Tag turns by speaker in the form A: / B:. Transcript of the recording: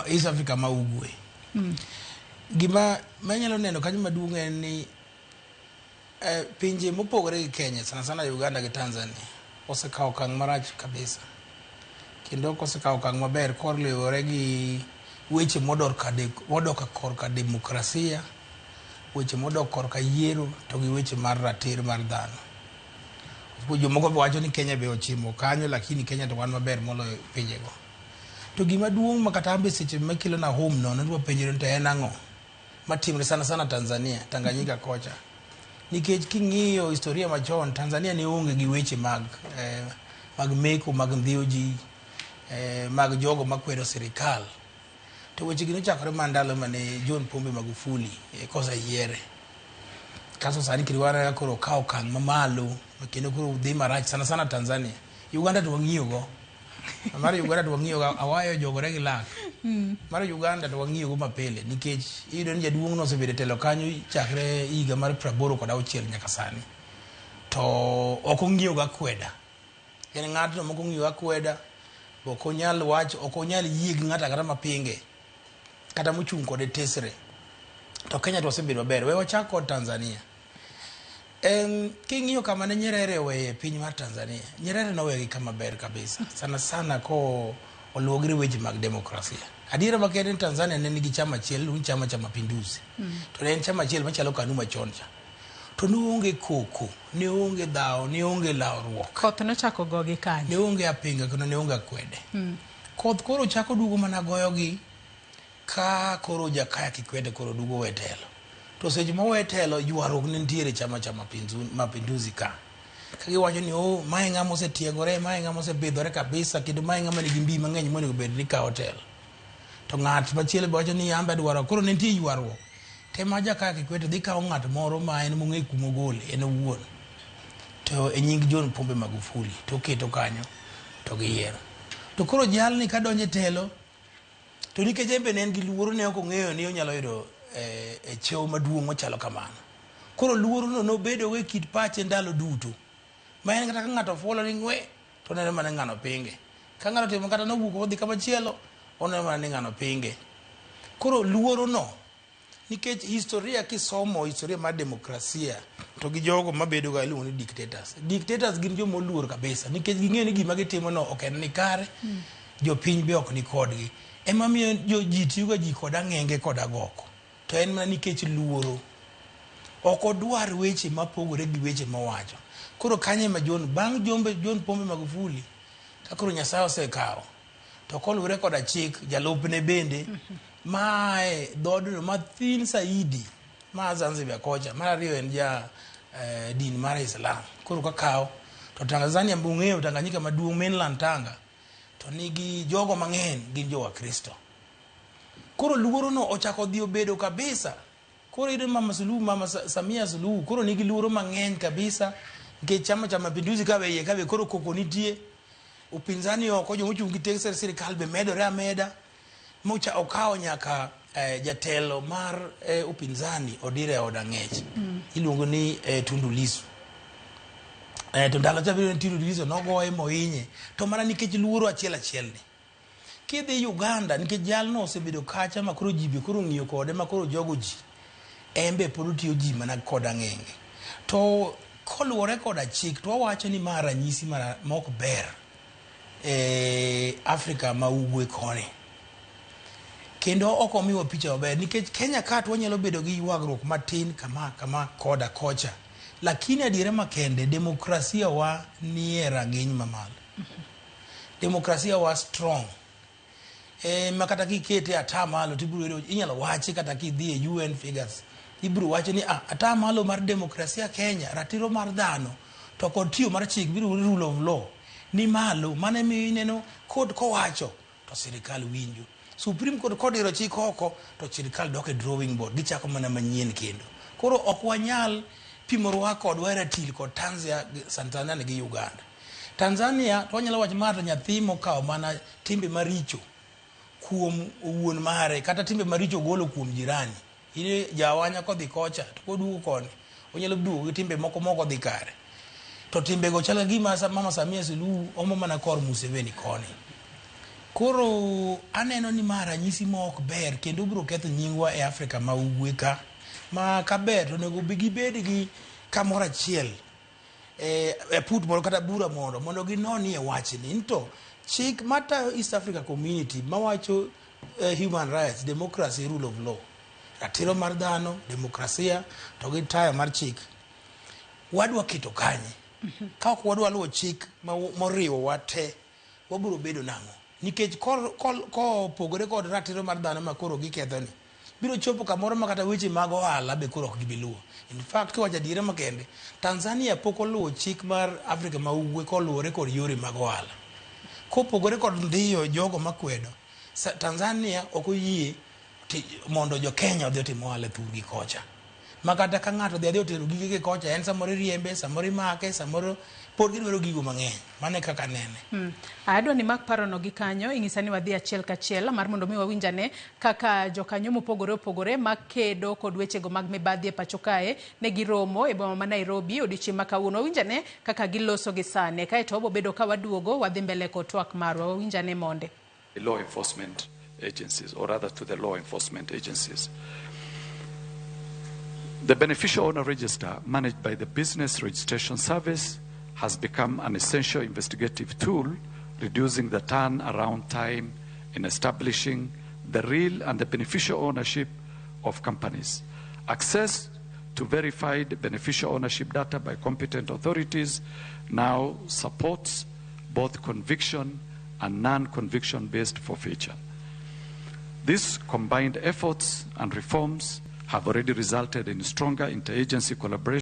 A: East Africa ma ugwe. Gima manyalo neno kanyo maduong' en ni pinje mopogore gi Kenya, sana sana Uganda gi Tanzania, osekawo okang' marach kabisa. Kendo ok osekawo okang' maber koluwore gi weche modok korka demokrasia, weche modok korka yiero to gi weche mar ratiro mar dhano. Jomoko be wacho ni Kenya be ochimo kanyo lakini Kenya to wan maber moloyo pinjego. To gima duong' ma kata an be seche makelo na home nono dwa penjore ni to en ang'o matimre sana sana Tanzania, Tanganyika kocha. Nikech king'iyo historia machon, Tanzania ne onge gi weche mag, mag meko, mag ndhiyo ji, mag jogo makwedo sirikal. To weche gi nochakore mana ndalo mane John Pombe Magufuli koseyiere. Kasto sani kendo waneno ka koro okawo okang' mamalo kendo koro dhi marach sana sana Tanzania. Uganda to wang'iyo go. Mar Uganda to wang'iyo go awayo jogore gi lak. Mar Uganda to wang'iyo go mapile nikech iyudo ni jaduong' no osebedo e telo kanyo chakre higa mar 86 nyaka sani. To ok ong'iyo ga akweda. En ng'atno mok ong'iyo akweda, ok onyal wacho, ok onyal yie gi ng'ato ang'ata mapinge kata mochung' kode tesre. To Kenya to wasebedo maber. We wachak kod Tanzania. King'iyo kama ne Nyerere oweye piny mar Tanzania, Nyerere nowegi kama ber kabisa. Sana sana ko oluwo gi weche mag demokrasia. Adiera makende ni Tanzania ne nigi chama achiel, iluongo ni Chama cha Mapinduzi. To ne en chama achiel machalo KANU machon cha. To ne onge koko, ne onge dhawo, ne onge lawruok.
B: Koth nochako gogi kanyo.
A: Ne onge apinga kendo ne onge akwede. Koth koro chako duogo mana goyogi ka koro Jakaya Kikwete koro duogo we telo. To seche ma owe telo, ywaruok ne nitiere Chama cha Mapinduzi ka. Ka giwacho ni oh, mae ng'ama osetiegore, mae ng'ama osebidhore kabisa, kendo mae ng'ama nigi mbi mang'eny monego bed ni kawo telo. To ng'at machielo be wacho ni an be adwaro. Koro ne nitie ywaruok. Tema Jakaya Kikwete dhi kawo ng'at moro ma en mong'e kuma ogole en owuon. To e nying John Pombe Magufuli to oketo kanyo to giyiero. To koro jalni kadonjo e telo to nikech en be ne en gi luoro ne ok ong'eyo ni onyalo yudo e cheo maduong' machalo kamano. Koro luoro no nobedo e kit pache ndalo duto. Ma en kata ka ng'ato fuolo ni ng'we to oneno mana ni ng'ano pinge. Ka ng'ato otimo kata nowuok odhi kama chielo oneno mana ni ng'ano pinge. Koro luoro no nikech historia kisomo historia mar demokrasia to gi jogo mabedo ga iluongo ni dictators. Dictators gin joma oluor kabisa nikech ging'eyo ni gima gitimo no ok en ni kare, jopiny be ok ni kodgi. Ema miyo ji tiyo ga ji kod ang'enge kod agoko. To en mana nikech luoro. Ok odwar weche mapogore gi weche mowacho. Koro kanyo ema John, bang' John Pombe Magufuli, ka koro Nyasaye osekawo, to koluwore koda chik, jalupne bende, mae dhoodno mathin saidi, ma Zanzibar kocha, mar ariyo en ja din mar Islam. Koro kakawo, to Tanzania ung'eyo Tanganyika maduong' mainland Tanga, to nigi jogo mang'eny gin jo Wakristo. Koro luoro no ochako dhi obedo kabisa. Koro iyudo Mama Suluhu, Mama Samia Suluhu koro nigi luoro mang'eny kabisa nikech Chama cha Mapinduzi ka be iye ka be koro koko nitie. Upinzani oko joma ochung' gi tek sirikal be medore ameda. Mocha okawo nyaka jatelo mar upinzani odire e od ang'ech. Iluongo ni Tundu Lissu. To ndalo cha bende Tundu Lissu nogoye mohinye. To mana nikech luoro achiel achiel ni. Kidhi Uganda nikech jalno osebedo kacha ma koro ji be koro ong'iyo kode ma koro jogo ji. En be pod otiyo ji mana kod ang'enge. To koluwore koda chik to wawacho ni ma ranyisi ma ok ber e Afrika ma ugwe koni. Kendo ok omiwa picha maber nikech Kenya ka to wanyalo bedo gi ywagruok matin kama kama koda kocha. Lakini adiera makende demokrasia wa nie rang'iny mamalo. Demokrasia wa strong. Ma kata kikete atamalo tibiro yudo inyalo wachi kata kidhi e UN figures ibiro wachi ni atamalo mar demokrasia Kenya ratiro mar dhano to kod tiyo mar chik biro rule of law ni malo mano emiyo ineno court kowacho to sirikal winjo. Supreme Court kodiro chik oko to sirikal dok e drawing board gichako mana manyien kendo. Koro ok wanyal pimorwa kodwa e ratil kod Tanzania gi Uganda. Tanzania to wanyalo wacho mar nyathi mokawo mana timbe maricho kuom wuon mare kata timbe maricho golo kuom jirani. In jawanya kodhi kocha to koduogo koni onyalo duogo gi timbe moko mok odhi kare. To timbego chal ka gima Mama Samia Suluhu omo mana kor Museveni koni. Koro aneno ni ma ranyisi ma ok ber kendo biro ketho nyingwa e Afrika ma ugwe ka. Ma kaber to onego gibed gi kamoro achiel e put moro kata bura moro mondo ginonie wachni. Ni to chik matayo East Africa Community mawacho human rights, democracy, rule of law, ratiro mar dhano, demokrasia to gi tayo mar chik, wadwa keto kanye? Ka ok wadwa luwo chik moriwo wa te, wabiro bedo nang'o? Nikech kopogore kod ratiro mar dhano ma koro giketho ni, biro chopo kamoro ma kata weche mag ohala be koro ok gibi luwo. In fact, kiwacho adiera makende, Tanzania pok oluwo chik mar Afrika ma ugwe koluwore kod yore mag ohala. Kopogore kod ndhiyo jogo makwedo, Tanzania ok oyie mondo jo Kenya odhi otim ohala e thurgi kocha. Ma kata ka ng'ato odhi adhi otero gigege kocha, en samoro iriembe, samoro imake, samoro pod gidwaro gigo mang'eny. Mano e kaka anene.
B: Adwa ni mak parono gi kanyo, ing'isa ni wadhi achiel kachiel mar mondo mi wawinj ane kaka jokanyo mopogore opogore makedo kod wechego mag mibadhi e pacho kae ne giromo e boma ma Nairobi odiochieng' ma kawuono. Wawinj ane kaka giloso gi sani, kaeto wabobedo ka waduogo wadhi mbele kod twak marwa. Wawinj ane monde.
C: Law enforcement agencies, or rather to the law enforcement agencies. The Beneficial Owner Register, managed by the Business Registration Service, has become an essential investigative tool, reducing the turnaround time in establishing the real and the beneficial ownership of companies. Access to verified beneficial ownership data by competent authorities now supports both conviction and non-conviction based forfeiture. These combined efforts and reforms have already resulted in stronger interagency collaboration.